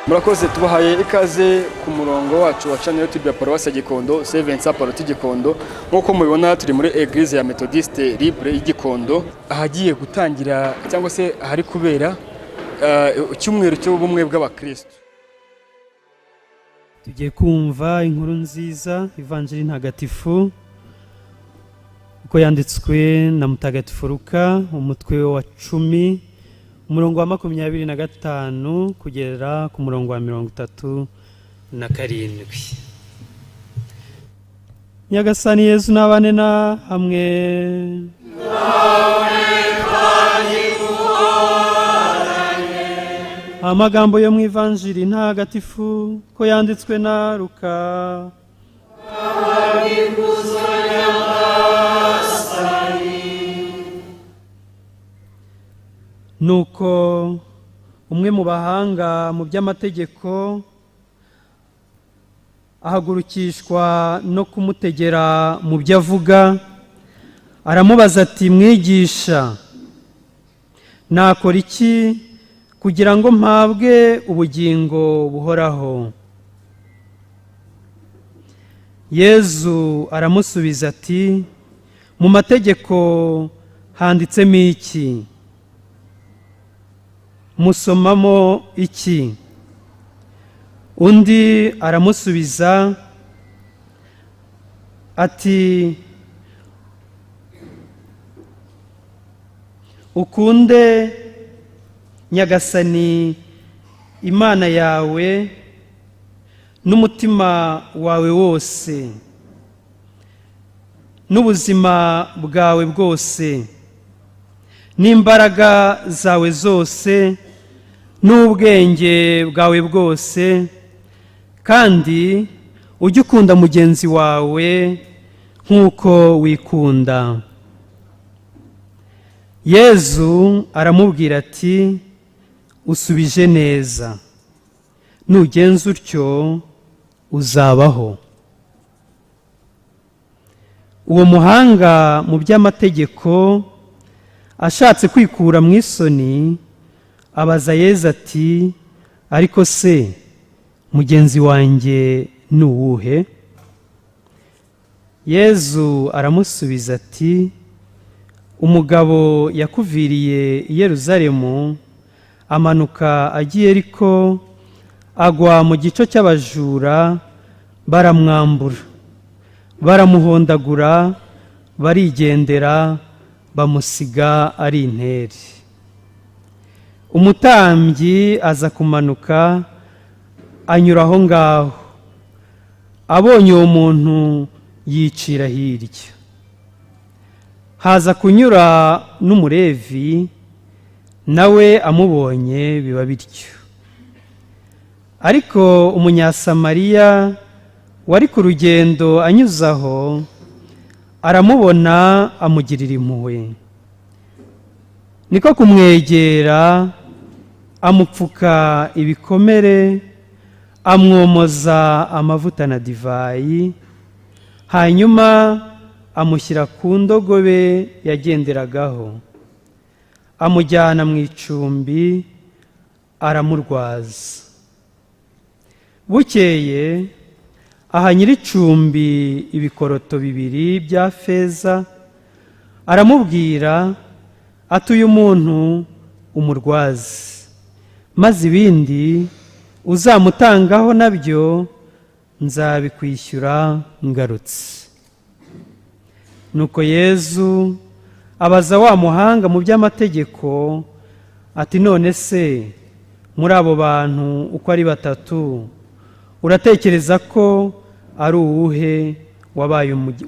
Murakoze, tubahaye ikaze ku murongo wacu wa channel YouTube ya Paruwasi ya Gikondo, Saint Vincent Pallotti Gikondo. Nk'uko mubibona, turi muri Eglise ya Methodiste Libre y'Igikondo, ahagiye gutangira cyangwa se ahari kubera icyumweru cy'ubumwe bw'abakristo. Tugiye kumva inkuru nziza, Ivanjiri Ntagatifu uko yanditswe na Mutagatifu Luka, umutwe wa 10, umurongo wa 25 kugera ku murongo wa 37. Nyagasani Yezu n'abane na hamwe. Amagambo yo mu Ivanjiri Ntagatifu ko yanditswe na Luka. Nuko umwe mu bahanga mu by'amategeko ahagurukishwa no kumutegera mu byo avuga, aramubaza ati: "Mwigisha, nakora iki kugira ngo mpabwe ubugingo buhoraho?" Yezu aramusubiza ati: "Mu mategeko handitsemo iki? Musomamo iki?" Undi aramusubiza ati: "Ukunde Nyagasani Imana yawe n'umutima wawe wose, n'ubuzima bwawe bwose, n'imbaraga zawe zose, n'ubwenge bwawe bwose, kandi ujye ukunda mugenzi wawe nk'uko wikunda." Yezu aramubwira ati: "Usubije neza, nugenza utyo uzabaho." Uwo muhanga mu by'amategeko ashatse kwikura mu isoni, abaza Yezu ati: "Ariko se mugenzi wanjye ni uwuhe?" Yezu aramusubiza ati: "Umugabo yakuviriye i Yeruzalemu amanuka agiye ariko agwa mu gico cy'abajura, baramwambura, baramuhondagura, barigendera, bamusiga ari intere. Umutambyi aza kumanuka anyura aho ngaho, abonye uwo muntu yicira hirya. Haza kunyura n'Umulevi, nawe amubonye biba bityo. Ariko Umunyasamariya wari ku rugendo anyuze aho, aramubona, amugirira impuhwe, niko kumwegera, amupfuka ibikomere, amwomoza amavuta na divayi, hanyuma amushyira ku ndogobe yagenderagaho, amujyana mu icumbi, aramurwaza. Bukeye aha nyir'icumbi ibikoroto 2 bya feza, aramubwira ati: 'Uyu muntu umurwaze, maze ibindi uzamutangaho nabyo nzabikwishyura ngarutse.'" Nuko Yezu abaza wa muhanga mu by'amategeko ati: "None se muri abo bantu uko ari batatu, uratekereza ko ari uwuhe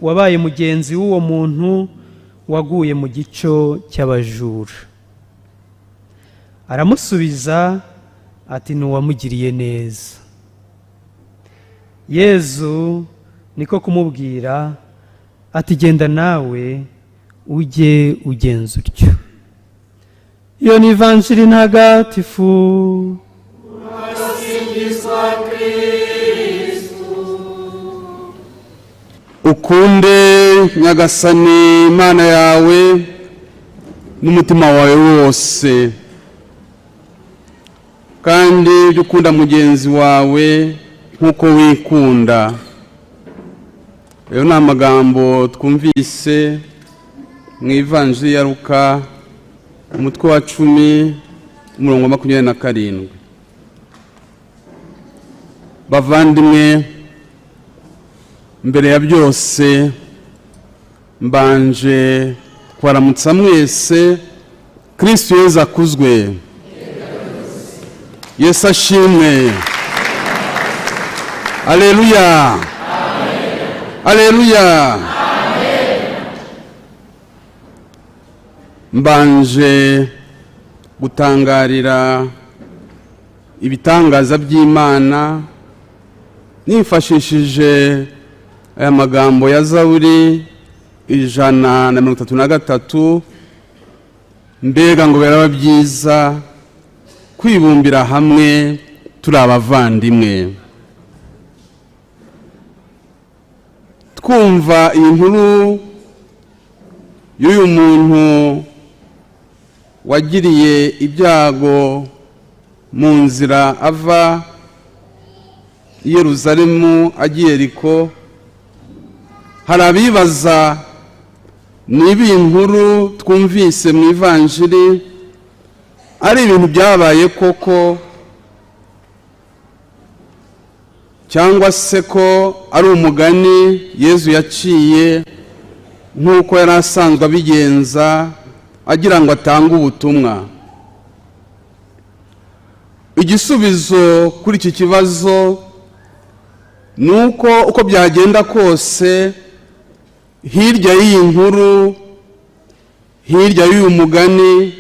wabaye mugenzi w'uwo muntu waguye mu gico cy'abajura?" Aramusubiza ati: "Ni uwamugiriye neza." Yezu niko kumubwira ati: "Genda nawe ujye ugenza utyo." Iyo ni Ivanjiri Ntagatifu. Singizwa Kristu. Ukunde Nyagasani Imana yawe n'umutima wawe wose. Kandi ujye ukunda mugenzi wawe nk'uko wikunda. Ayo ni amagambo twumvise mu Ivanjiri ya Luka, umutwe wa 10, umurongo wa 27. Bavandimwe, mbere ya byose mbanje kubaramutsa mwese. Kristu Yezu akuzwe! Yesu ashimwe! Aleluya, aleluya! Mbanje gutangarira ibitangaza by'Imana nifashishije aya magambo ya Zaburi 133: "Mbega ngo biraba byiza kwibumbira hamwe turi abavandimwe!" Twumva iyi nkuru y'uyu muntu wagiriye ibyago mu nzira ava i Yeruzalemu agiye Yeriko, hari abibaza niba iyi nkuru twumvise mu Ivanjiri ari ibintu byabaye koko, cyangwa se ko ari umugani Yezu yaciye nk'uko yari asanzwe abigenza, agira ngo atange ubutumwa. Igisubizo kuri iki kibazo ni uko, uko byagenda kose, hirya y'iyi nkuru, hirya y'uyu mugani,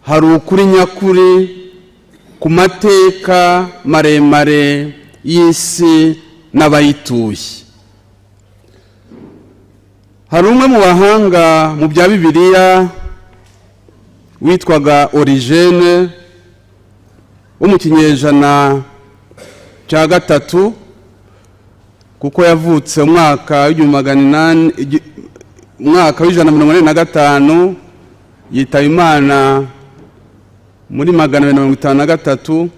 hari ukuri nyakuri ku mateka maremare y'isi n'abayituye. Hari umwe mu bahanga mu bya Bibiliya witwaga Origene, wo mu kinyejana cya gatatu, kuko yavutse umwaka w'1800, umwaka w'185, yitaba Imana muri 253.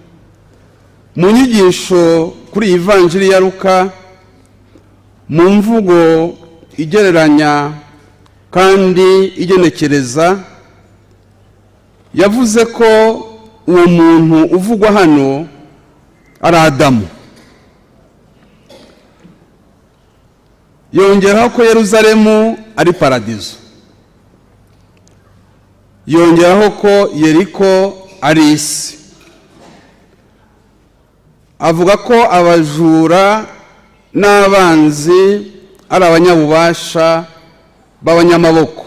Mu nyigisho kuri iyi Vanjiri ya Luka, mu mvugo igereranya kandi igenekereza, yavuze ko uwo muntu uvugwa hano ari Adamu. Yongeraho ko Yeruzalemu ari paradizo, yongeraho ko Yeriko ari isi, avuga ko abajura n'abanzi ari abanyabubasha b'abanyamaboko,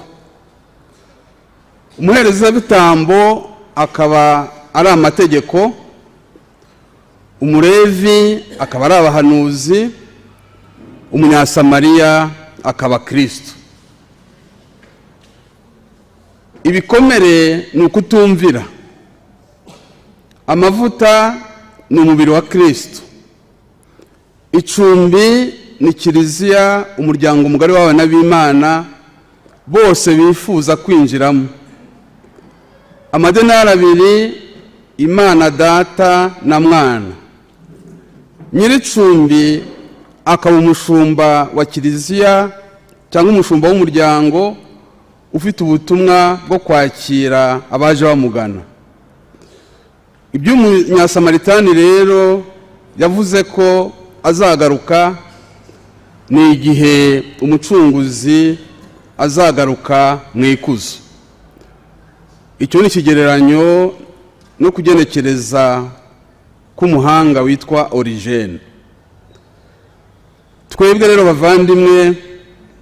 umuherezabitambo akaba ari amategeko, Umurevi akaba ari abahanuzi, Umunyasamariya akaba Kristo. Ibikomere ni ukutumvira, amavuta ni umubiri wa Kristo, icumbi ni Kiliziya, umuryango mugari w'abana b'Imana bose bifuza kwinjiramo, amadenari abiri, Imana Data na Mwana, nyir'icumbi akaba umushumba wa Kiliziya cyangwa umushumba w'umuryango ufite ubutumwa bwo kwakira abaje bamugana. Iby'Umunyasamaritan rero yavuze ko azagaruka ni igihe Umucunguzi azagaruka mu ikuzo. Icyo ni ikigereranyo no kugenekereza k'umuhanga witwa Origene. Twebwe rero, bavandimwe,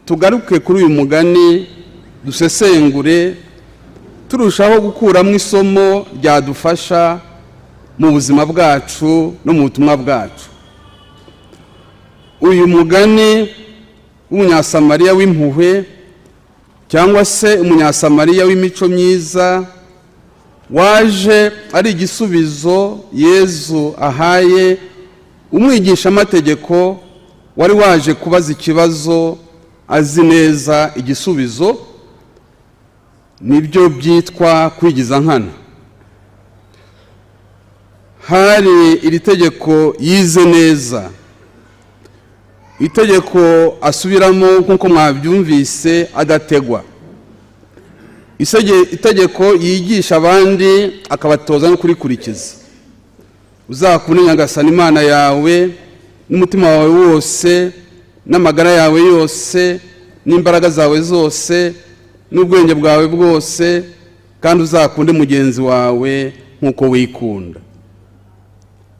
tugaruke kuri uyu mugani, dusesengure turushaho gukuramo isomo ryadufasha mu buzima bwacu no mu butumwa bwacu. Uyu mugani w'Umunyasamariya w'impuhwe, cyangwa se Umunyasamariya w'imico myiza, waje ari igisubizo Yezu ahaye umwigishamategeko wari waje kubaza ikibazo azi neza igisubizo, nibyo byitwa kwigiza nkana. Hari iri tegeko yize neza, itegeko asubiramo nk'uko mwabyumvise adategwa, itegeko yigisha abandi akabatoza no kurikurikiza: uzakunde Nyagasani Imana yawe n'umutima wawe wose, n'amagara yawe yose, n'imbaraga zawe zose, n'ubwenge bwawe bwose, kandi uzakunde mugenzi wawe nk'uko wikunda.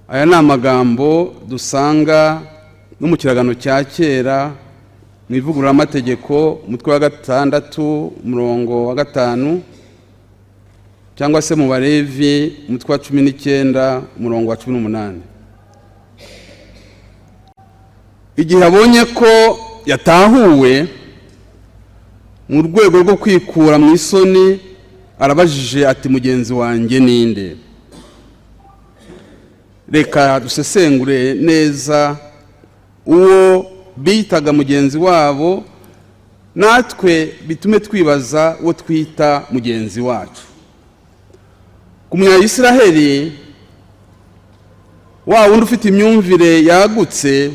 Aya ni amagambo dusanga no mu Kiragano cya Kera, mu Ivugururamategeko, umutwe wa 6, umurongo wa 5, cyangwa se mu Balevi, umutwe wa 19, umurongo wa 18. Igihe abonye ko yatahuwe, mu rwego rwo kwikura mu isoni arabajije ati: "Mugenzi wanjye ninde?" Reka dusesengure neza uwo bitaga mugenzi wabo, natwe bitume twibaza uwo twita mugenzi wacu. Ku Munyayisiraheli wa wundi ufite imyumvire yagutse,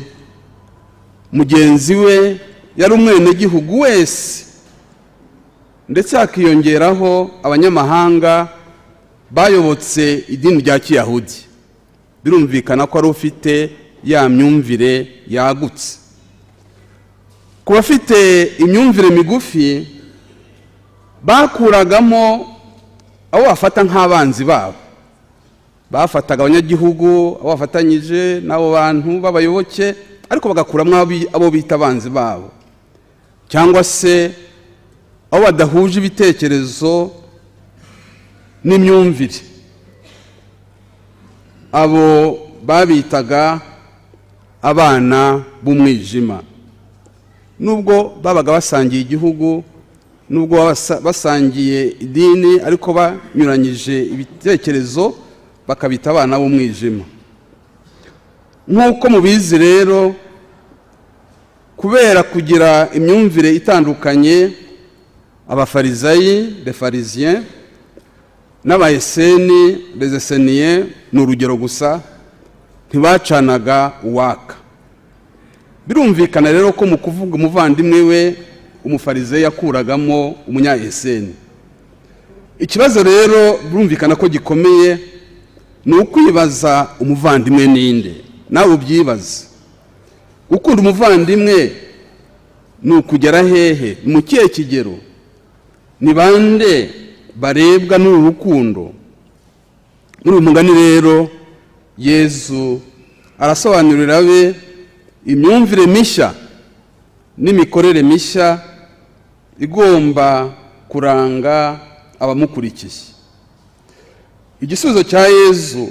mugenzi we yari umwenegihugu wese, ndetse hakiyongeraho abanyamahanga bayobotse idini rya Kiyahudi. Birumvikana ko ari ufite ya myumvire yagutse. Ku bafite imyumvire migufi, bakuragamo abo bafata nk'abanzi babo. Bafataga abanyagihugu, abo bafatanyije n'abo bantu b'abayoboke, ariko bagakuramo abo bita abanzi babo, cyangwa se abo badahuje ibitekerezo n'imyumvire. Abo babitaga abana b'umwijima, nubwo babaga basangiye igihugu, nubwo basangiye idini, ariko banyuranyije ibitekerezo, bakabita abana b'umwijima. Nk'uko mubizi rero, kubera kugira imyumvire itandukanye, Abafarizayi, les pharisiens, n'Abayeseni, les esséniens, ni urugero gusa, ntibacanaga uwaka. Birumvikana rero ko mu kuvuga umuvandimwe we, Umufarizeyi yakuragamo Umunyayeseni. Ikibazo rero birumvikana ko gikomeye, ni ukwibaza: umuvandimwe ninde? Nawe ubyibaze. Gukunda umuvandimwe ni ukugera hehe? Ni mu kihe kigero? Ni bande barebwa n'uru rukundo? Muri uyu mugani rero, Yezu arasobanurira be imyumvire mishya n'imikorere mishya igomba kuranga abamukurikiye. Igisubizo cya Yezu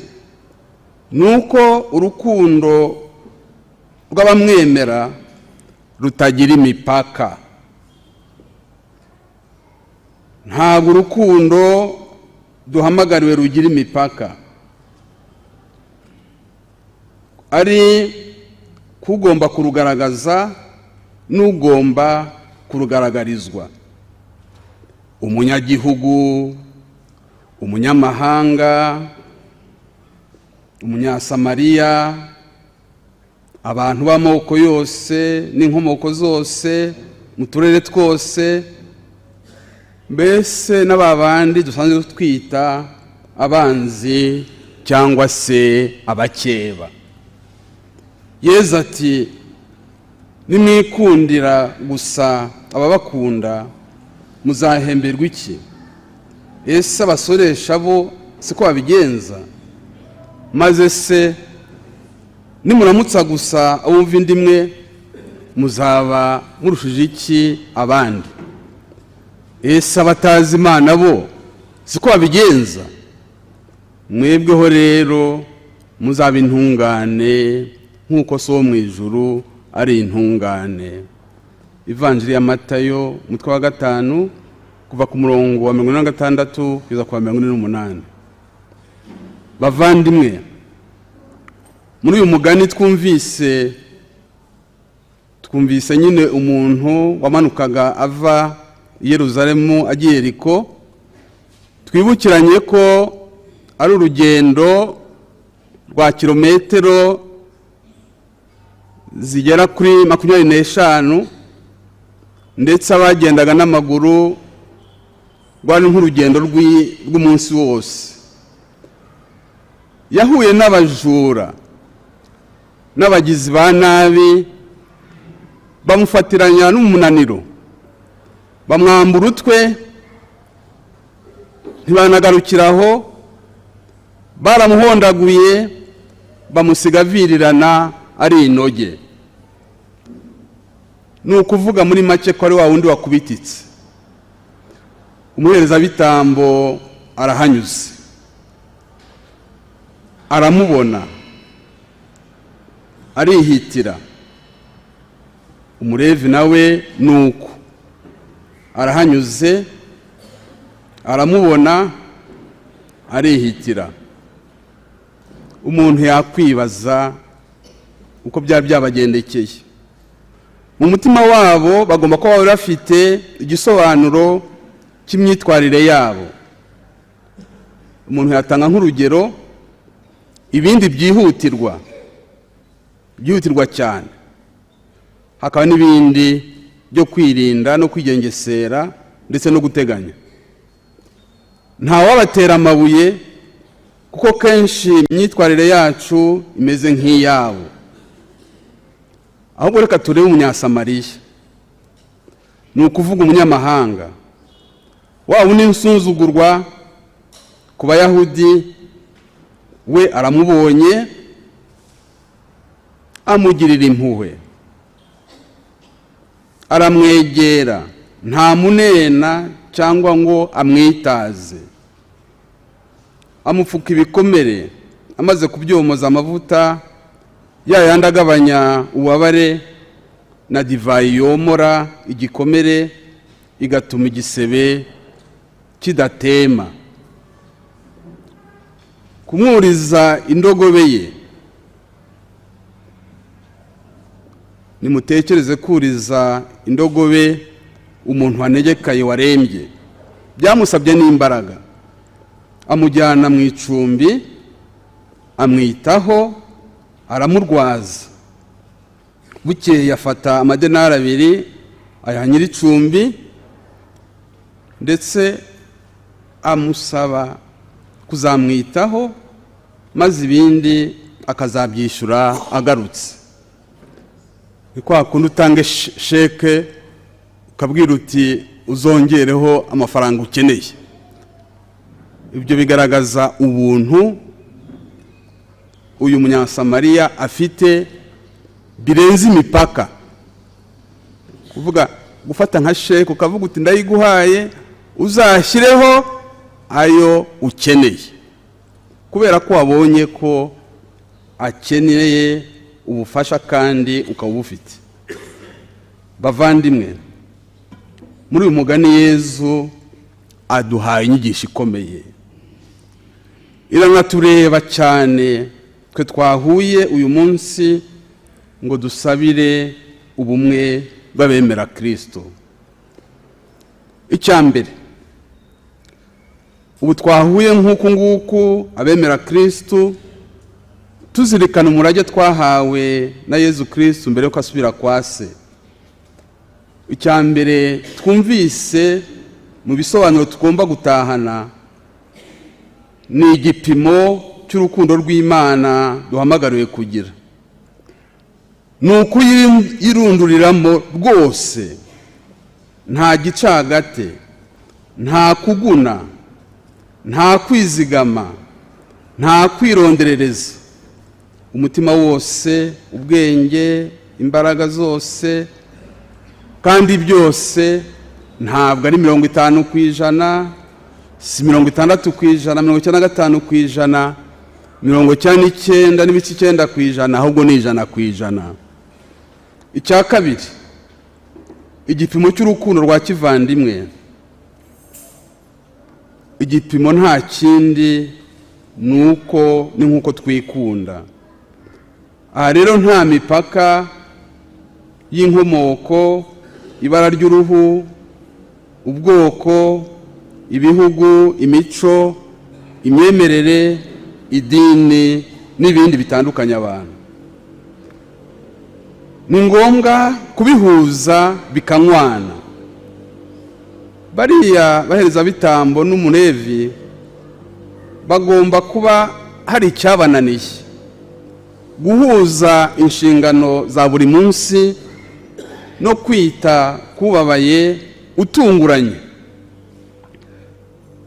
ni uko urukundo rw'abamwemera rutagira imipaka. Ntabwo urukundo duhamagariwe rugira imipaka, ari kugomba kurugaragaza n'ugomba kurugaragarizwa, umunyagihugu, umunyamahanga, Umunyasamariya, abantu b'amoko yose n'inkomoko zose, mu turere twose, mbese n'aba bandi dusanzwe twita abanzi cyangwa se abakeba. Yezu ati: "Nimwikundira gusa ababakunda, muzahemberwa iki? Ese abasoresha bo siko babigenza? Maze se nimuramutsa gusa abumva inda imwe, muzaba murushije iki abandi? Ese abatazi Imana bo siko babigenza? Mwebweho rero muzaba intungane nk'uko So wo mu ijuru ari intungane." Ivanjiri ya Matayo, umutwe wa 5, kuva ku murongo wa 46 kugeza ku wa 48. Bavandimwe, muri uyu mugani twumvise nyine umuntu wamanukaga ava i Yeruzalemu agiye Yeriko. Twibukiranye ko ari urugendo. rwa kilometero zigera kuri 25, ndetse abagendaga n'amaguru rwari nk'urugendo rw'umunsi wose. Yahuye n'abajura n'abagizi ba nabi, bamufatiranya n'umunaniro, bamwambura utwe. Ntibanagarukiraho, baramuhondaguye, bamusiga avirirana ari inoge. Ni ukuvuga muri make ko ari wa wundi wakubititse. Umuherezabitambo arahanyuze, aramubona, arihitira. Umurevi nawe ni uko, arahanyuze, aramubona, arihitira. Umuntu yakwibaza uko byaba byabagendekeye mu mutima wabo. Bagomba kuba bari bafite igisobanuro cy'imyitwarire yabo. Umuntu yatanga nk'urugero ibindi byihutirwa, byihutirwa cyane, hakaba n'ibindi byo kwirinda no kwigengesera ndetse no guteganya. Ntawabatera amabuye, kuko kenshi imyitwarire yacu imeze nk'iyabo. Ahubwo reka turebe Umunyasamariya, ni ukuvuga umunyamahanga, wa wundi nsuzugurwa ku Bayahudi. We aramubonye, amugirira impuhwe, aramwegera, ntamunena cyangwa ngo amwitaze. Amupfuka ibikomere, amaze kubyomoza amavuta ya yandi agabanya ububabare na divayi yomora igikomere, igatuma igisebe kidatema. Kumwuriza indogobe ye. Nimutekereze, kuriza indogobe umuntu wanegekaye, warembye, byamusabye n'imbaraga. Amujyana mu icumbi, amwitaho, aramurwaza. Bukeye afata amadenari 2, ayaha nyir'icumbi, ndetse amusaba kuzamwitaho, maze ibindi akazabyishyura agarutse. Ni kwa kundi utanga sheke, ukabwira uti: "Uzongereho amafaranga ukeneye." Ibyo bigaragaza ubuntu uyu Munyasamariya afite birenze imipaka. Kuvuga gufata nka sheke ukavuga uti: "Ndayiguhaye, uzashyireho ayo ukeneye," kubera ko wabonye ko akeneye ubufasha kandi ukaba ubufite. Bavandimwe, muri uyu mugani Yezu aduhaye inyigisho ikomeye, iranatureba cyane twe twahuye uyu munsi ngo dusabire ubumwe bw'abemera Kirisito. Icya mbere, ubu twahuye nk'uku nguku abemera Kirisito, tuzirikana umurage twahawe na Yezu Kirisito mbere yuko asubira kwa Se. Icya mbere twumvise mu bisobanuro tugomba gutahana ni igipimo cy'urukundo rw'Imana duhamagariwe kugira, ni ukuyirunduriramo rwose, nta gicagate, nta kuguna, nta kwizigama, nta kwironderereza, umutima wose, ubwenge, imbaraga zose. Kandi byose ntabwo ari 50%, si 60%, 95%, 99.9%, ahubwo ni 100%. Icya kabiri, igipimo cy'urukundo rwa kivandimwe, igipimo nta kindi, ni uko ni nk'uko twikunda. Aha rero nta mipaka y'inkomoko, ibara ry'uruhu, ubwoko, ibihugu, imico, imyemerere, idini n'ibindi. n'ibindi bitandukanye abantu. Ni ngombwa kubihuza bikanywana. Bariya baherezabitambo n'umulevi bagomba kuba hari icyabananiye guhuza inshingano za buri munsi no kwita kubabaye utunguranye.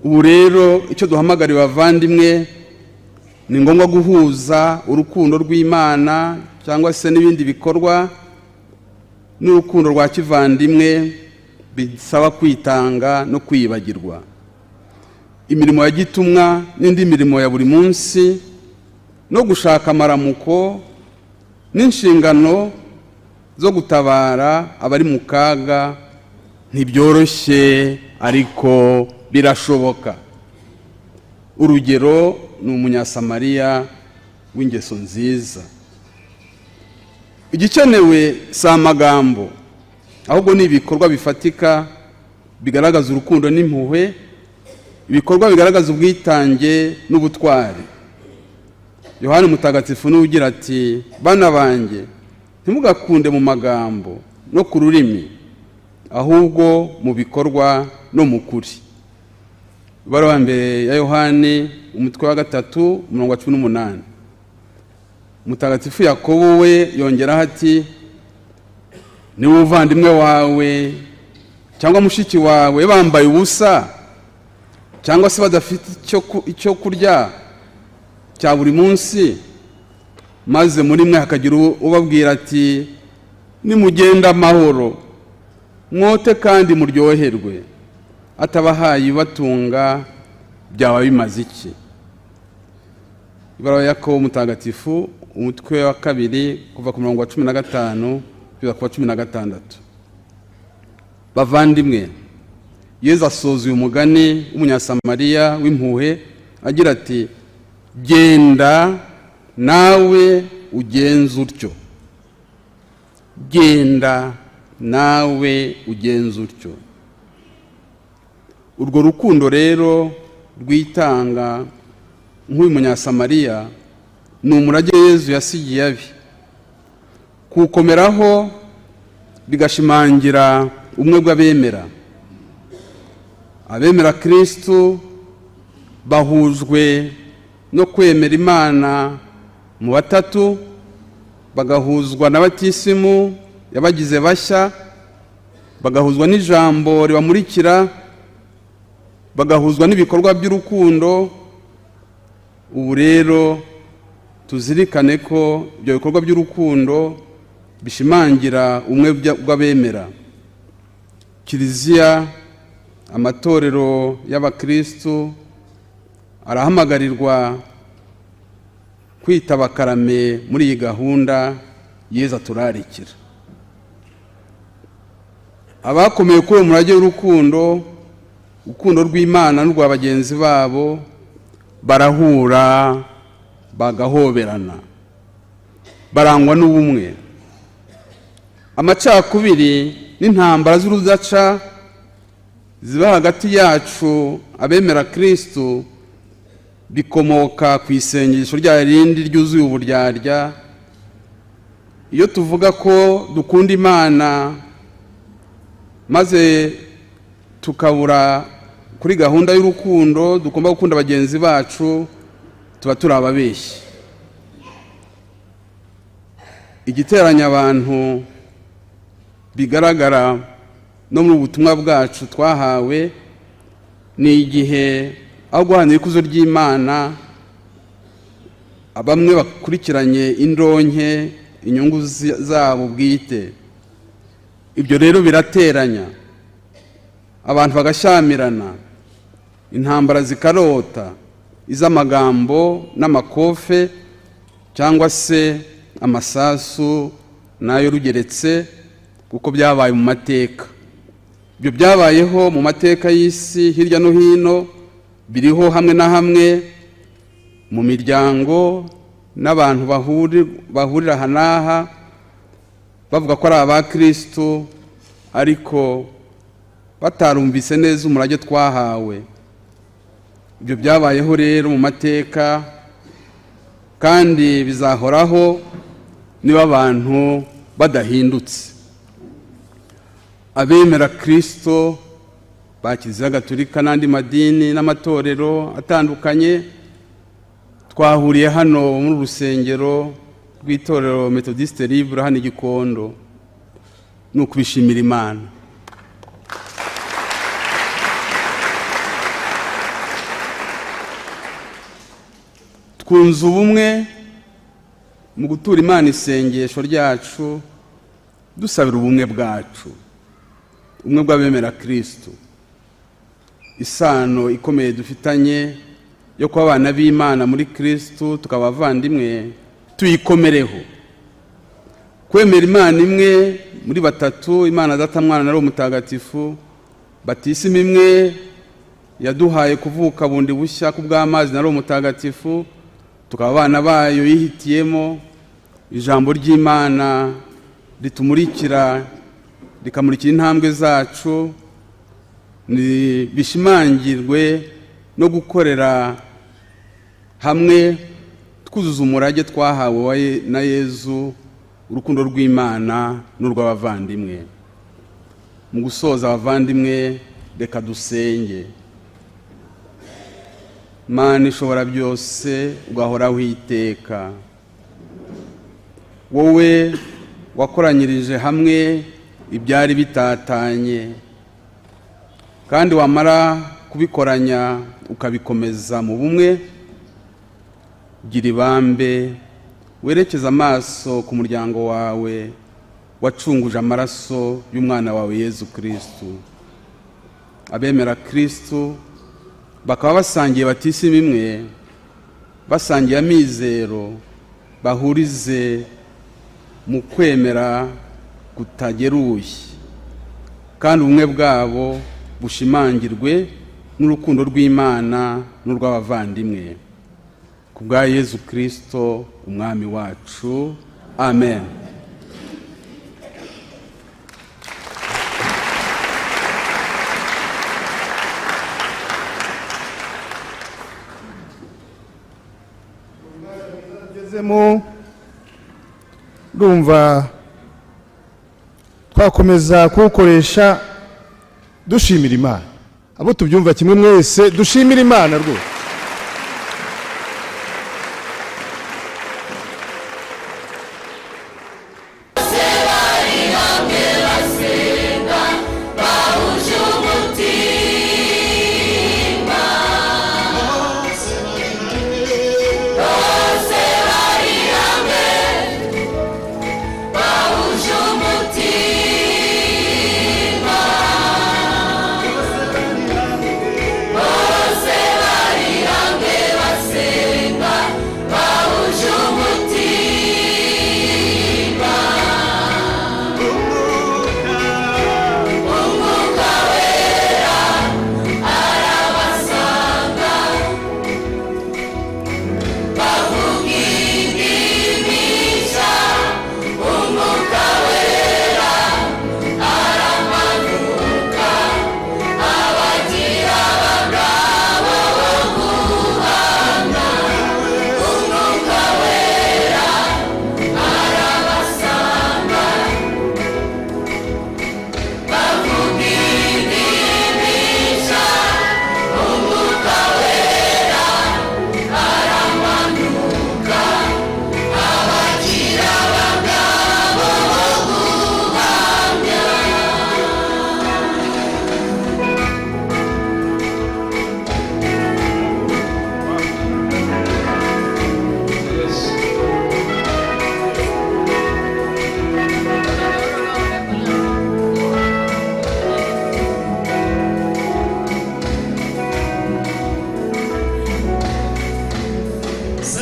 Ubu rero icyo duhamagariwe, abavandimwe, ni ngombwa guhuza urukundo rw'Imana cyangwa se n'ibindi bikorwa n'urukundo rwa kivandimwe bisaba kwitanga no kwiyibagirwa. Imirimo ya gitumwa n'indi mirimo ya buri munsi no gushaka amaramuko n'inshingano zo gutabara abari mu kaga ntibyoroshye, ariko birashoboka. Urugero ni Umunyasamariya w'ingeso nziza. Igikenewe si amagambo, ahubwo ni ibikorwa bifatika bigaragaza urukundo n'impuhwe, ibikorwa bigaragaza ubwitange n'ubutwari. Yohani Mutagatifu niwe ugira ati: "Bana banjye, ntimugakunde mu magambo no ku rurimi, ahubwo mu bikorwa no mu kuri." Ibaruwa mbere ya Yohani, umutwe wa 3, umurongo wa 18. Mutagatifu Yakobo we yongeraho ati: "Niba umuvandimwe wawe cyangwa mushiki wawe bambaye ubusa cyangwa se badafite icyo kurya cya buri munsi, maze muri mwe hakagira ubabwira ati: 'Nimugende amahoro, mwote kandi muryoherwe,' atabahaye ibibatunga, byaba bimaze iki?" Ibaruwa ya Yakobo Mutagatifu, umutwe wa 2, kuva ku murongo wa 15 kugeza ku wa 16. Bavandimwe, Yezu asoza uyu mugani w'Umunyasamariya w'impuhwe agira ati: "Genda nawe ugenze utyo." Genda nawe ugenze utyo. Urwo rukundo rero rwitanga nk'uyu Munyasamariya ni umurage Yezu yasigiye abe, kuwukomeraho bigashimangira ubumwe bw'abemera. Abemera Kirisitu bahujwe no kwemera Imana mu batatu, bagahuzwa na batisimu yabagize bashya, bagahuzwa n'ijambo ribamurikira, bagahuzwa n'ibikorwa by'urukundo. Ubu rero tuzirikane ko ibyo bikorwa by'urukundo bishimangira ubumwe bw'abemera. Kiliziya, amatorero y'abakirisitu arahamagarirwa kwitaba karame muri iyi gahunda Yezu aturarikira. Abakomeye kuri uwo murage w'urukundo, urukundo rw'Imana n'urwa bagenzi babo, barahura bagahoberana, barangwa n'ubumwe. Amacakubiri n'intambara z'urudaca ziba hagati yacu abemera Kirisitu bikomoka ku isengesho rya rindi ryuzuye uburyarya. Iyo tuvuga ko dukunda Imana maze tukabura kuri gahunda y'urukundo tugomba gukunda bagenzi bacu, tuba turi ababeshyi. Igiteranya abantu bigaragara no mu butumwa bwacu twahawe ni igihe aho guharanira ikuzo ry'Imana bamwe bakurikiranye indonke, inyungu zabo bwite. Ibyo rero birateranya abantu, bagashyamirana, intambara zikarota, iz'amagambo n'amakofe cyangwa se amasasu nayo rugeretse, kuko byabaye mu mateka. Ibyo byabayeho mu mateka y'isi hirya no hino, biriho hamwe na hamwe mu miryango n'abantu bahurira aha n'aha bavuga ko ari abakirisitu, ariko batarumvise neza umurage twahawe. Ibyo byabayeho rero mu mateka. Kandi bizahoraho niba abantu badahindutse. Abemera Kirisito ba Kiliziya Gatolika n'andi madini n'amatorero atandukanye, twahuriye hano muri rusengero rw'itorero Methodiste Libre hano i Gikondo, ni ukubishimira Imana. Twunze ubumwe mu gutura Imana isengesho ryacu, dusabira ubumwe bwacu, ubumwe bw'abemera Kirisitu, isano ikomeye dufitanye yo kuba abana b'Imana muri Kirisitu, tukaba abavandimwe, tuyikomereho. Kwemera Imana imwe muri batatu, Imana Data, Mwana na Roho Mutagatifu, batisimu imwe yaduhaye kuvuka bundi bushya ku bw'amazi na Roho Mutagatifu, tukaba abana bayo yihitiyemo, ijambo ry'Imana ritumurikira, rikamurikira intambwe zacu, ni bishimangirwe no gukorera hamwe twuzuza umurage twahawe na Yezu, urukundo rw'Imana n'urw'abavandimwe. Mu gusoza, abavandimwe, reka dusenge. Mana ishobora byose, ugahoraho iteka, wowe wakoranyirije hamwe ibyari bitatanye, kandi wamara kubikoranya ukabikomeza mu bumwe, gira ibambe werekeze amaso ku muryango wawe wacunguje amaraso y'umwana wawe Yezu Kirisitu. Abemera Kirisitu bakaba basangiye batisimu imwe, basangiye amizero, bahurize mu kwemera kutageruye, kandi ubumwe bwabo bushimangirwe n'urukundo rw'Imana n'urw'abavandimwe, ku bwa Yezu Kirisito Umwami wacu, amen. Tugezemo, ndumva twakomeza kuwukoresha dushimira Imana. Abo tubyumva kimwe mwese, dushimira Imana rwose.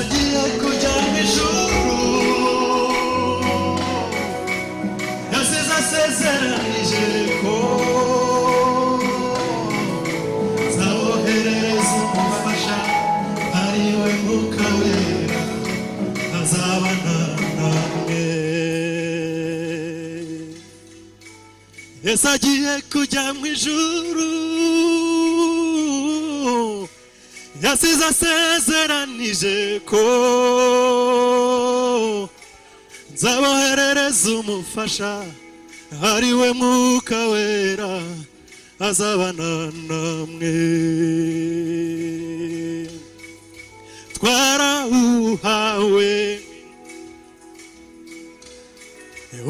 Agiye kujya mu ijuru, yasize asezeranije ko nzaboherereza umufasha, ari we Mwuka Wera, azabana namwe. Yesu agiye kujya mu ijuru, yasize asezeranije ko Nzaboherereza umufasha, ari we Mwuka Wera, azabana namwe. Twarawuhawe,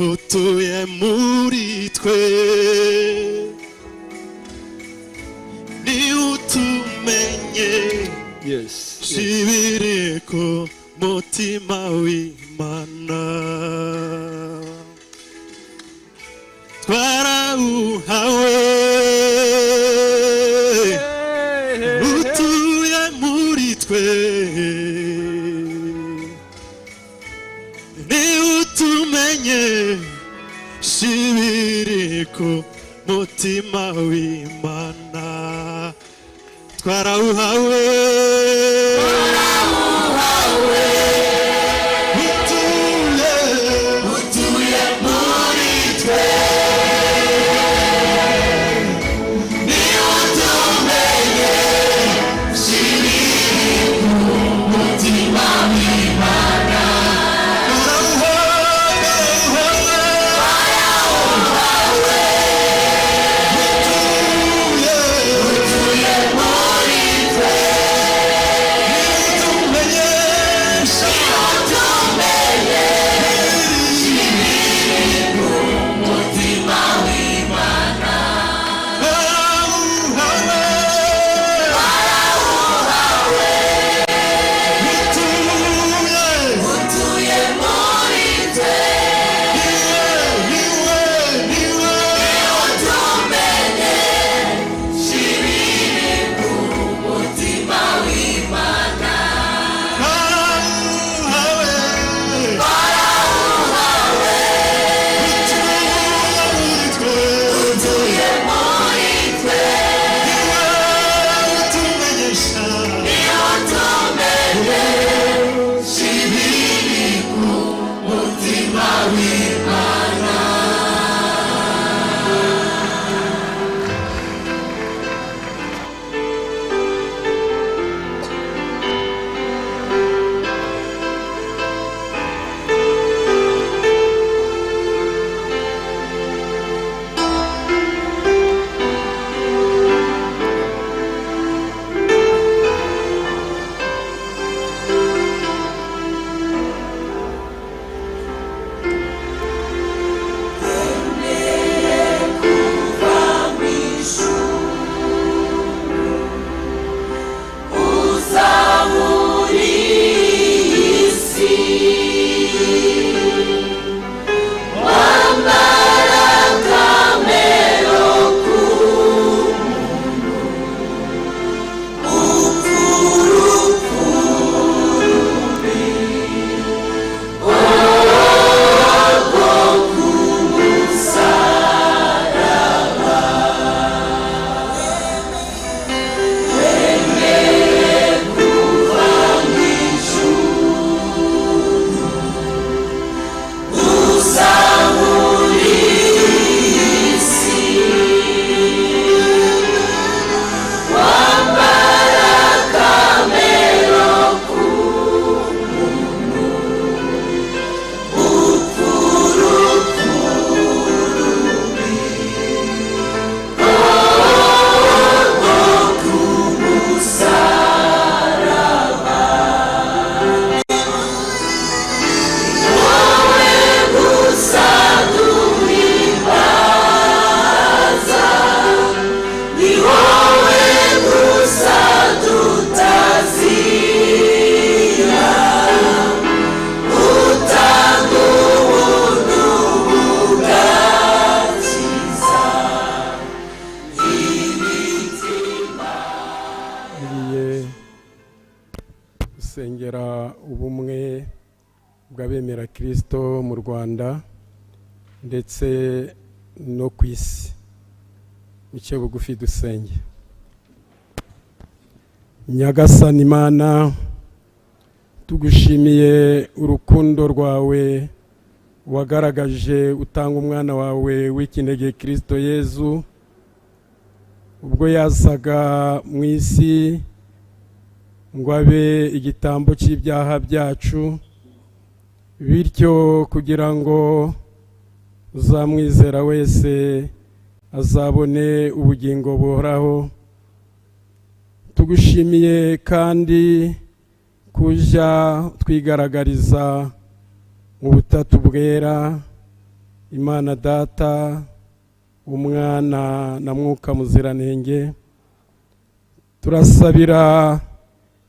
utuye muri twe, ni utumenye shibiri ku mutima w'Imana. Twarawuhawe, utuye muri twe, ni utumenye shibiri ku mutima w'Imana. Twarawuhawe, utuye, utuye muri twe, ni utumenye shibiri ku mutima w'Imana. Twarawuhawe, utuye, utuye muri twe, Ngiye gusengera ubumwe bw'abemera Kirisito mu Rwanda ndetse no ku isi. Muce bugufi dusenge. Nyagasani Imana, tugushimiye urukundo rwawe wagaragaje utanga umwana wawe w'ikinege Kirisito Yezu, ubwo yazaga mu isi ngo abe igitambo cy'ibyaha byacu, Bityo kugira ngo uzamwizera wese azabone ubugingo buhoraho. Tugushimiye kandi kujya twigaragariza mu butatu bwera, Imana Data, Umwana na Mwuka Muziranenge. Turasabira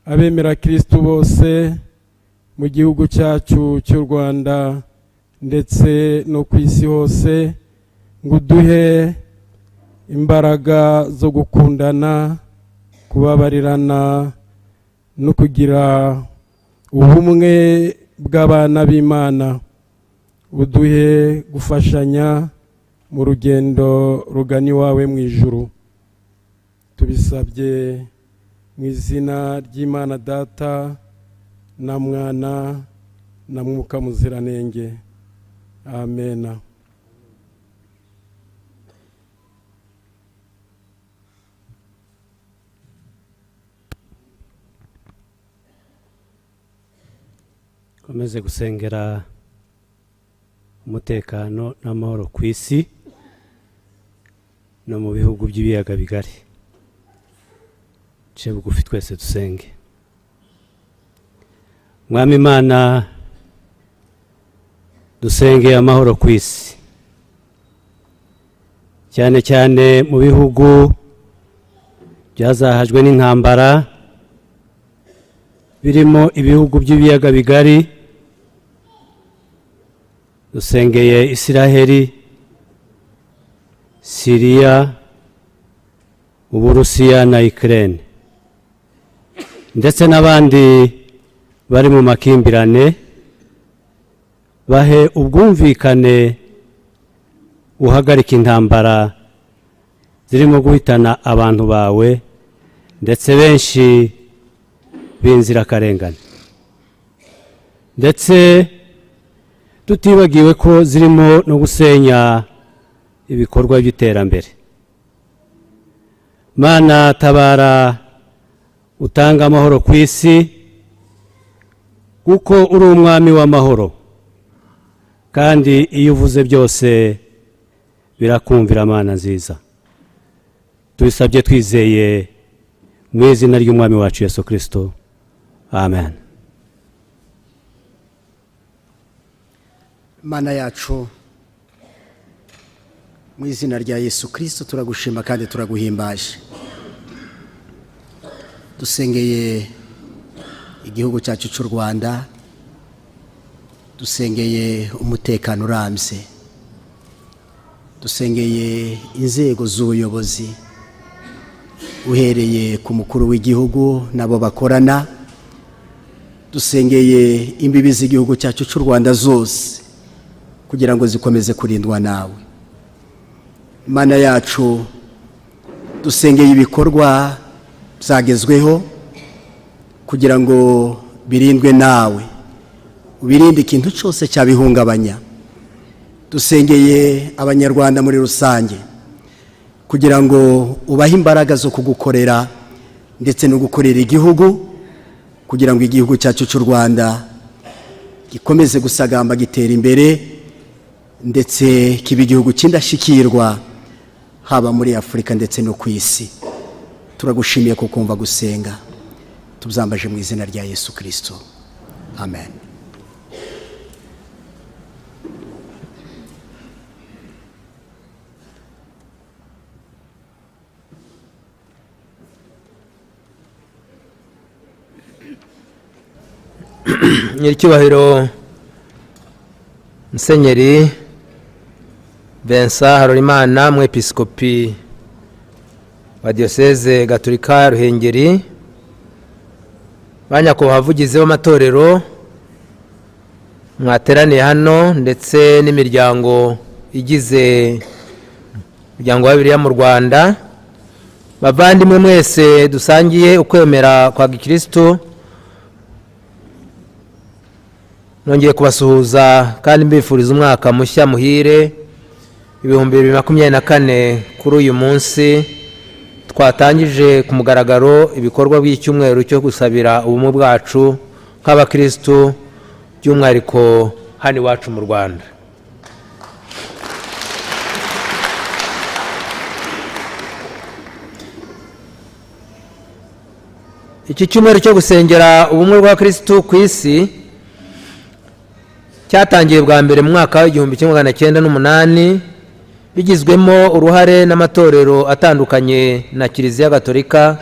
abemera Kristo bose mu gihugu cyacu cy'u Rwanda ndetse no ku isi hose, ngo uduhe imbaraga zo gukundana, kubabarirana no kugira ubumwe bw'abana b'Imana. Uduhe gufashanya mu rugendo rugana iwawe mu ijuru. Tubisabye mu izina ry'Imana Data na Mwana na Mwuka Muziranenge. Amena. Komeze gusengera umutekano n'amahoro ku isi no mu bihugu by'ibiyaga bigari. Ce bugufi twese dusenge. Mwami Imana, dusenge amahoro ku isi, cyane cyane mu bihugu byazahajwe n'intambara, birimo ibihugu by'ibiyaga bigari. Dusengeye Isiraheli, Siriya, Uburusiya na Ukraine, ndetse n'abandi bari mu makimbirane. Bahe ubwumvikane, uhagarika intambara zirimo guhitana abantu bawe ndetse benshi b'inzirakarengane, ndetse tutibagiwe ko zirimo no gusenya ibikorwa by'iterambere. Mana, tabara utanga amahoro ku isi, kuko uri umwami w'amahoro, kandi iyo uvuze byose birakumvira. Mana nziza, tubisabye twizeye mu izina ry'umwami wacu Yesu Kristo. Amen. Mana yacu, mu izina rya Yesu Kristo turagushima kandi turaguhimbaje. Dusengeye igihugu cyacu cy'u Rwanda, dusengeye umutekano urambye, dusengeye inzego z'ubuyobozi uhereye ku mukuru w'igihugu nabo bakorana, dusengeye imbibi z'igihugu cyacu cy'u Rwanda zose kugira ngo zikomeze kurindwa nawe. Mana yacu, dusengeye ibikorwa byagezweho kugira ngo birindwe nawe, ubirinde ikintu cyose cyabihungabanya. Dusengeye abanyarwanda muri rusange kugira ngo ubahe imbaraga zo kugukorera ndetse no gukorera igihugu, kugira ngo igihugu cyacu cy'u Rwanda gikomeze gusagamba gitera imbere, ndetse kiba igihugu cy'indashyikirwa haba muri Afurika ndetse no ku isi. Turagushimiye ko kumva gusenga, tubyambaje mu izina rya Yesu Kristo. Amen. Nyiricyubahiro Musenyeri Vincent Harolimana, umwepiskopi wa Diyoseze Gatolika ya Ruhengeri, ba nyakubahwa abavugizi b'amatorero mwateraniye hano, ndetse n'imiryango igize umuryango wa Bibiliya mu Rwanda, bavandimwe mwese dusangiye ukwemera kwa gikristo, nongeye kubasuhuza kandi mbifuriza umwaka mushya muhire 2024. Kuri uyu munsi twatangije ku mugaragaro ibikorwa by'icyumweru cyo gusabira ubumwe bwacu nk'abakristo, by'umwihariko hano iwacu mu Rwanda. Iki cyumweru cyo gusengera ubumwe bwa Kristu ku isi cyatangiye bwa mbere mu mwaka wa 1908, bigizwemo uruhare n'amatorero atandukanye na Kiliziya Gatolika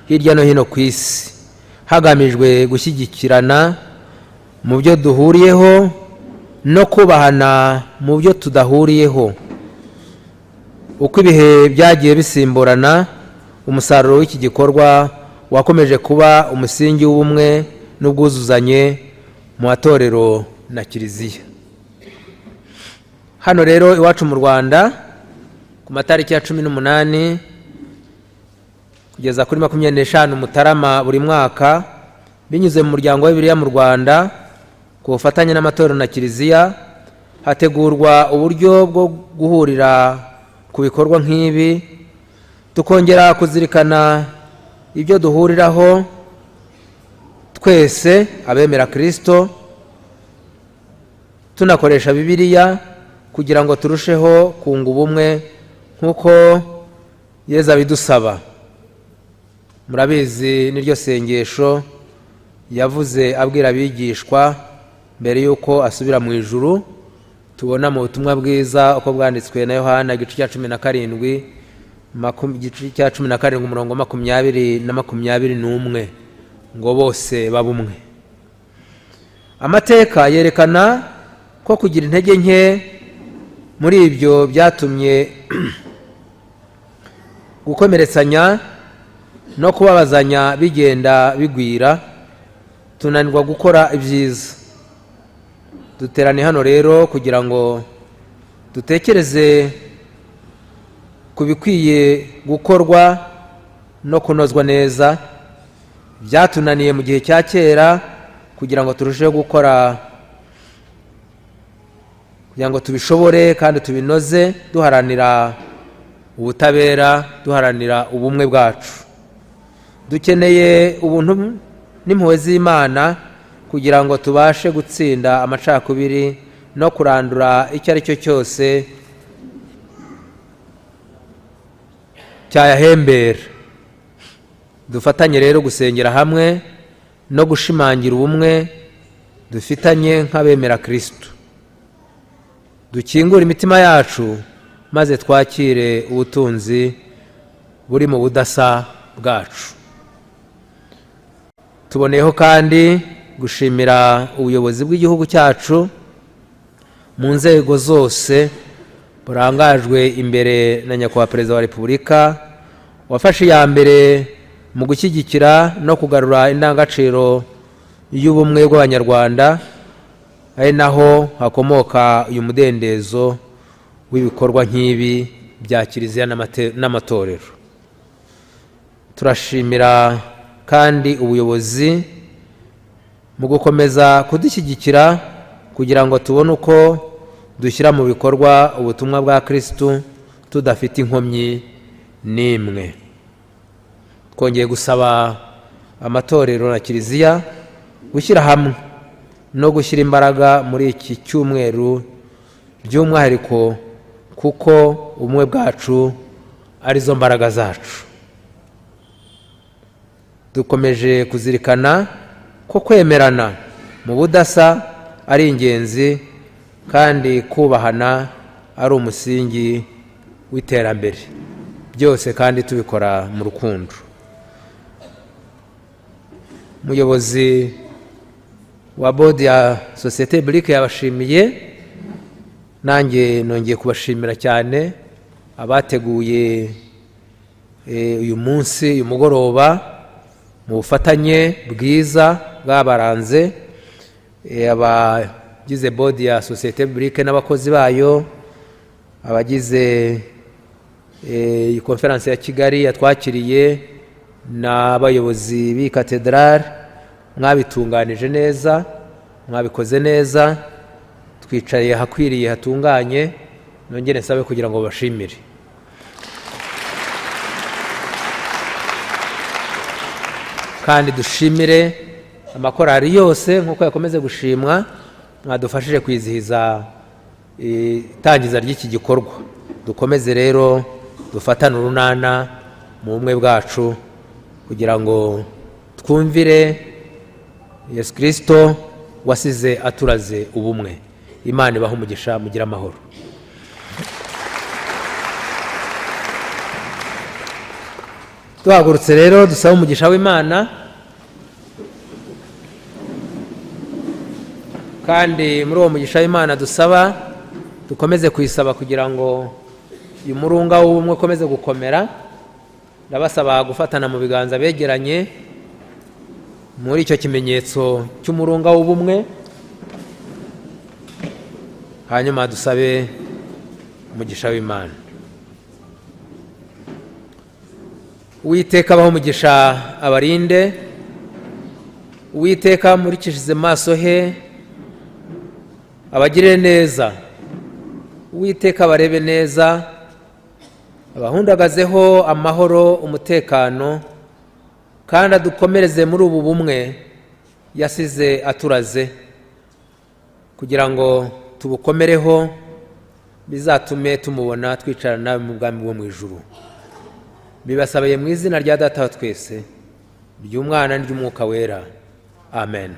hirya no hino ku isi, hagamijwe gushyigikirana mu byo duhuriyeho no kubahana mu byo tudahuriyeho. Uko ibihe byagiye bisimburana, umusaruro w'iki gikorwa wakomeje kuba umusingi w'ubumwe n'ubwuzuzanye mu matorero na Kiliziya. Hano rero iwacu mu Rwanda, ku matariki ya 18 kugeza kuri 25 Mutarama buri mwaka, binyuze mu muryango wa Bibiliya mu Rwanda ku bufatanye n'amatorero na Kiliziya, hategurwa uburyo bwo guhurira ku bikorwa nk'ibi, tukongera kuzirikana ibyo duhuriraho twese abemera Kristo, tunakoresha Bibiliya kugira ngo turusheho kunga ubumwe nk'uko Yezu abidusaba. Murabizi, niryo sengesho yavuze abwira abigishwa mbere y'uko asubira mu ijuru, tubona mu butumwa bwiza uko bwanditswe na Yohana, igice cya 17, igice cya 17, umurongo 20 na 21, ngo bose babe umwe. Amateka yerekana ko kugira intege nke muri ibyo byatumye gukomeretsanya no kubabazanya bigenda bigwira, tunanirwa gukora ibyiza. Duterane hano rero kugira ngo dutekereze ku bikwiye gukorwa no kunozwa neza byatunaniye mu gihe cya kera, kugira ngo turusheho gukora, kugira ngo tubishobore kandi tubinoze, duharanira ubutabera, duharanira ubumwe bwacu. Dukeneye ubuntu n'impuhwe z'Imana kugira ngo tubashe gutsinda amacakubiri no kurandura icyo ari cyo cyose cyayahembera. Dufatanye rero gusengera hamwe no gushimangira ubumwe dufitanye nk'abemera Kristo. Dukingure imitima yacu maze twakire ubutunzi buri mu budasa bwacu. Tuboneyeho kandi gushimira ubuyobozi bw'igihugu cyacu mu nzego zose, burangajwe imbere na Nyakubahwa Perezida wa Repubulika, wafashe iya mbere mu gushyigikira no kugarura indangagaciro y'ubumwe bw'Abanyarwanda, ari naho hakomoka uyu mudendezo w'ibikorwa nk'ibi bya Kiliziya n'amatorero. Turashimira kandi ubuyobozi mu gukomeza kudushyigikira kugira ngo tubone uko dushyira mu bikorwa ubutumwa bwa Kristu tudafite inkomyi n'imwe. Twongeye gusaba amatorero na Kiliziya gushyira hamwe no gushyira imbaraga muri iki cyumweru by'umwihariko, kuko ubumwe bwacu arizo mbaraga zacu. Dukomeje kuzirikana ko kwemerana mu budasa ari ingenzi kandi kubahana ari umusingi w'iterambere, byose kandi tubikora mu rukundo. Umuyobozi wa bodi ya Sosiyete Biblique yabashimiye, nanjye nongeye kubashimira cyane abateguye uyu munsi, uyu mugoroba, mu bufatanye bwiza bwabaranze, abagize bodi ya Sosiyete Biblique n'abakozi bayo, abagize iyi konferansi ya Kigali yatwakiriye n'abayobozi b'iyi katedrale. Mwabitunganije neza, mwabikoze neza, twicaye ahakwiriye hatunganye. Nongere nsabe kugira ngo bashimire. Kandi dushimire amakorari yose nk'uko yakomeze gushimwa, Mwadufashije kwizihiza itangiza ry'iki gikorwa. Dukomeze rero dufatane urunana mu bumwe bwacu kugira ngo twumvire Yesu Kristo wasize aturaze ubumwe. Imana ibahe umugisha, mugire amahoro. Duhagurutse rero dusaba umugisha w'Imana, kandi muri uwo mugisha w'Imana dusaba dukomeze kuyisaba kugira ngo uyu murunga w'ubumwe ukomeze gukomera. Ndabasaba gufatana mu biganza begeranye muri icyo kimenyetso cy'umurunga w'ubumwe, hanyuma dusabe umugisha w'Imana. Uwiteka abahe umugisha abarinde, Uwiteka amurikishije maso he abagirire neza, Uwiteka abarebe neza, abahundagazeho amahoro, umutekano, kandi adukomereze muri ubu bumwe yasize aturaze, kugira ngo tubukomereho bizatume tumubona twicarana mu bwami bwo mu ijuru. Bibasabiye mu izina rya Data wa twese, ry'Umwana n'iry'Umwuka Wera. Amen.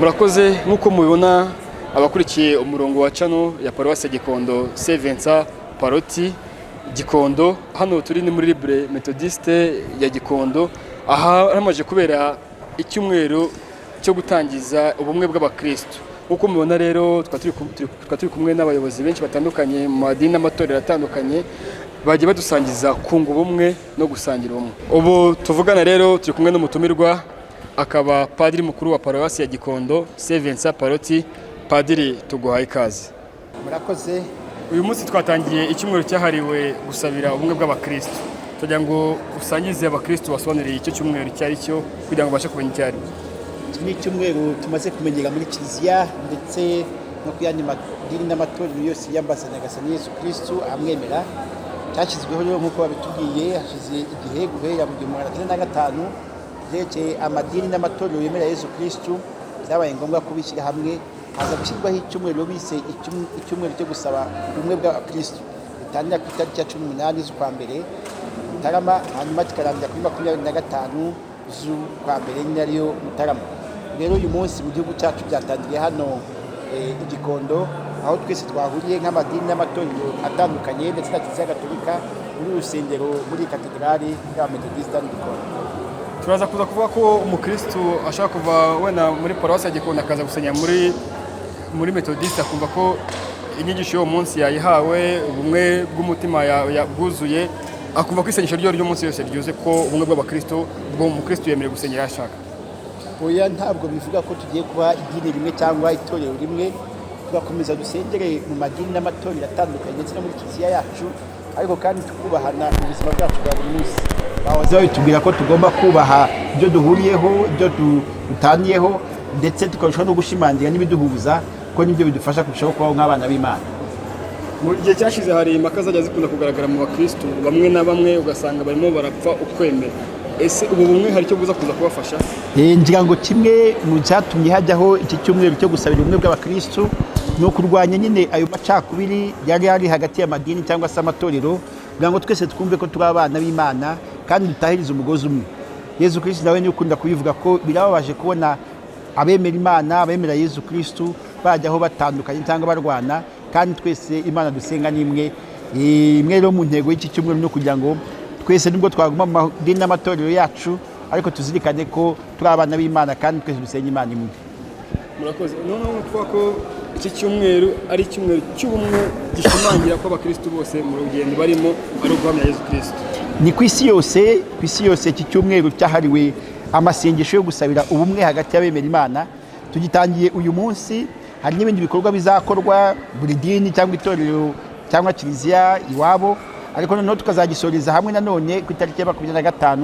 Murakoze. Nk'uko mubibona, abakurikiye umurongo wa channel ya Paruwasi Gikondo Saint Vincent Pallotti Gikondo, hano turi ni muri Libre Methodiste ya Gikondo, aha hamaze kubera icyumweru cyo gutangiza ubumwe bw'abakristo. Nk'uko mubibona rero, twari turi kumwe n'abayobozi benshi batandukanye mu madini n'amatorero atandukanye, bagiye badusangiza kunga ubumwe no gusangira ubumwe. Ubu tuvugana rero turi kumwe n'umutumirwa, akaba padiri mukuru wa Paruwasi ya Gikondo Saint Vincent Pallotti. Padiri, tuguhaye ikaze. Murakoze. Uyu munsi twatangiye icyumweru cyahariwe gusabira ubumwe bw'abakristo. Tugira ngo usangize abakristo, basobanurire icyo cyumweru icyo ari cyo, kugira ngo babashe kumenya icyo ari cyo. Iki ni icyumweru tumaze kumenyera muri Kiliziya ndetse no ku yandi madini n'amatorero yose yambaza Nyagasani Yesu Kristu amwemera. Cyashyizweho rero, nk'uko babitubwiye, hashize igihe, guhera mu 1905. Byerekeye amadini n'amatorero yemera Yesu Kristu, byabaye ngombwa kubishyira hamwe, haza gushyirwaho icyumweru bise icyumweru cyo gusaba ubumwe bw'abakristu, gitangira ku itariki ya 18 z'ukwa mbere Mutarama, hanyuma kikarangira kuri 25 z'ukwa mbere nyine, ariyo Mutarama. Rero uyu munsi mu gihugu cyacu byatangiriye hano i Gikondo, aho twese twahuriye nk'amadini n'amatorero atandukanye ndetse na Kiliziya Gatolika muri rusengero, muri katedrali y'Abametodisita i Gikondo. Turaza kuza kuvuga ko umukristu ashaka kuva wenda muri Paruwasi ya Gikondo akaza gusenya muri Methodiste, akumva ko inyigisho y'uwo munsi yayihawe, ubumwe bw'umutima bwuzuye, akumva ko isengesho ryo ry'umunsi yose ryuzuye, ko ubumwe bw'abakristo bwo umukristo yemerewe gusengera aho ashaka. Oya, ntabwo bivuga ko tugiye kuba idini rimwe cyangwa itorero rimwe. Tugakomeza dusengere mu madini n'amatorero atandukanye ndetse no muri Kiliziya yacu, ariko kandi tukubahana mu buzima bwacu bwa buri munsi. Bahoze babitubwira ko tugomba kubaha ibyo duhuriyeho, ibyo dutaniyeho, ndetse tukarushaho no gushimangira n'ibiduhuza, ko nibyo bidufasha kurushaho kubaho nk'abana b'Imana. Mu gihe cyashize hari impaka zajya zikunda kugaragara mu bakristu bamwe na bamwe, ugasanga barimo barapfa ukwemera. Ese ubu bumwe hari icyo buza kuza kubafasha? Ngira ngo kimwe mu cyatumye hajyaho iki cyumweru cyo gusabira ubumwe bw'abakristu ni ukurwanya nyine ayo macakubiri yari ari hagati y'amadini cyangwa se amatorero, kugira ngo twese twumve ko turi abana b'Imana kandi dutahirize umugozi umwe. Yezu Kristu nawe niwe ukunda kubivuga ko birababaje kubona abemera Imana, abemera Yezu Kristu, bajyaho batandukanye cyangwa barwana, kandi twese Imana dusenga ni imwe. Imwe rero mu ntego y'iki cyumweru ni ukugira ngo twese, nubwo twaguma mu madini n'amatorero yacu, ariko tuzirikane ko turi abana b'Imana kandi twese dusenga Imana imwe. Murakoze. Noneho kuvuga ko iki cyumweru ari icyumweru cy'ubumwe, gishimangira ko abakristu bose mu rugendo barimo ari uguhamya Yezu Kristu. Ni ku isi yose. Ku isi yose iki cyumweru cyahariwe amasengesho yo gusabira ubumwe hagati y'abemera Imana tugitangiye uyu munsi. Hari n'ibindi bikorwa bizakorwa buri dini cyangwa itorero cyangwa kiliziya iwabo, ariko noneho tukazagisoreza hamwe nanone ku itariki ya 25.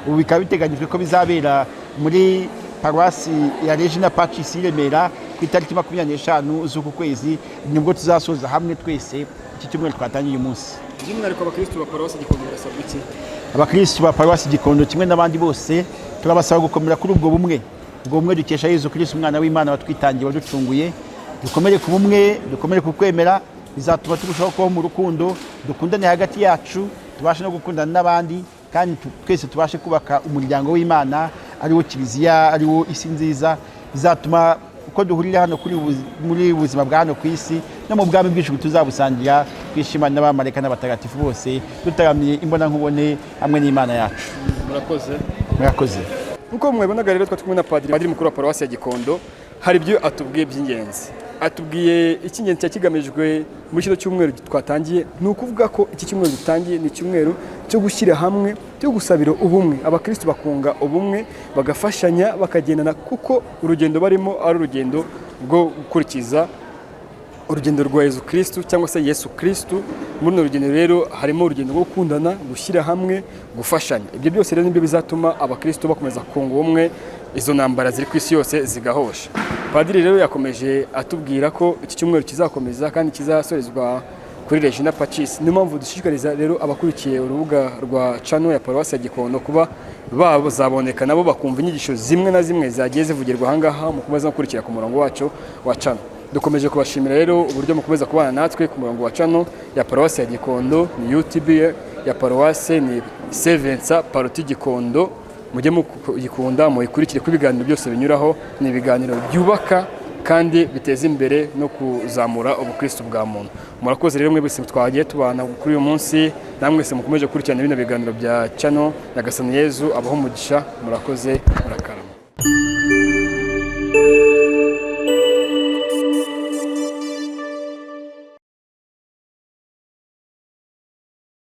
Ubu bikaba biteganyijwe ko bizabera muri paruwasi ya Regina Pacis i Remera ku itariki 25 z'uku kwezi. Nibwo tuzasoza hamwe twese iki cyumweru twatangiye uyu munsi. By'umwihariko abakristu ba Paruwasi Gikondo barasabwa iki? Abakristu ba Paruwasi Gikondo kimwe n'abandi bose, turabasaba gukomera kuri ubwo bumwe, ubwo bumwe dukesha Yezu Kristu, umwana w'Imana watwitangiye, waducunguye. Dukomere ku bumwe, dukomere ku kwemera, bizatuma turushaho kubaho mu rukundo, dukundane hagati yacu, tubashe no gukundana n'abandi, kandi twese tubashe kubaka umuryango w'Imana, ariwo kiliziya, ariwo isi nziza. Bizatuma uko duhurira hano muri buzima bwa hano ku isi, no mu bwami bw'ijuru tuzabusangira, twishimana n'abamarayika n'abatagatifu bose, dutaramiye imbonankubone hamwe n'Imana yacu. Murakoze. Murakoze. Nkuko mubibonaga rero, twari kumwe na padiri mukuru wa Paruwasi ya Gikondo. Hari ibyo atubwiye by'ingenzi. Atubwiye icy'ingenzi cyari kigamijwe muri kino cyumweru twatangiye. Ni ukuvuga ko iki cyumweru dutangiye ni icyumweru cyo gushyira hamwe, cyo gusabira ubumwe, abakristu bakunga ubumwe, bagafashanya, bakagendana, kuko urugendo barimo ari urugendo rwo gukurikiza urugendo rwa Yezu Kristu cyangwa se Yesu Kristu. Muri runo rugendo rero harimo urugendo rwo gukundana, gushyira hamwe, gufashanya. Ibyo byose rero nibyo bizatuma abakristu bakomeza kunga ubumwe, izo ntambara ziri ku isi yose zigahosha. Padiri rero yakomeje atubwira ko iki cyumweru kizakomeza kandi kizasorezwa kuri Regina Pacis. Niyo mpamvu dushishikariza rero abakurikiye urubuga rwa channel ya Paruwasi ya Gikondo kuba bazaboneka nabo bakumva inyigisho zimwe na zimwe zagiye zivugirwa aha ngaha, mukomeza gukurikira ku murongo wacu wa channel. Dukomeje kubashimira rero uburyo mukomeza kubana natwe ku murongo wa channel ya Paruwasi ya Gikondo. Ni YouTube ya Paruwasi, ni Saint Vincent Pallotti Gikondo. Mujye muyikunda, muyikurikire, kuko ibiganiro byose binyuraho ni ibiganiro byubaka kandi biteza imbere no kuzamura ubukristo bwa muntu. Murakoze rero mwese twagiye tubana kuri uyu munsi, namwe mwese mukomeje gukurikirana bino biganiro bya channel. Nyagasani Yezu abaho umugisha. Murakoze, murakabaho.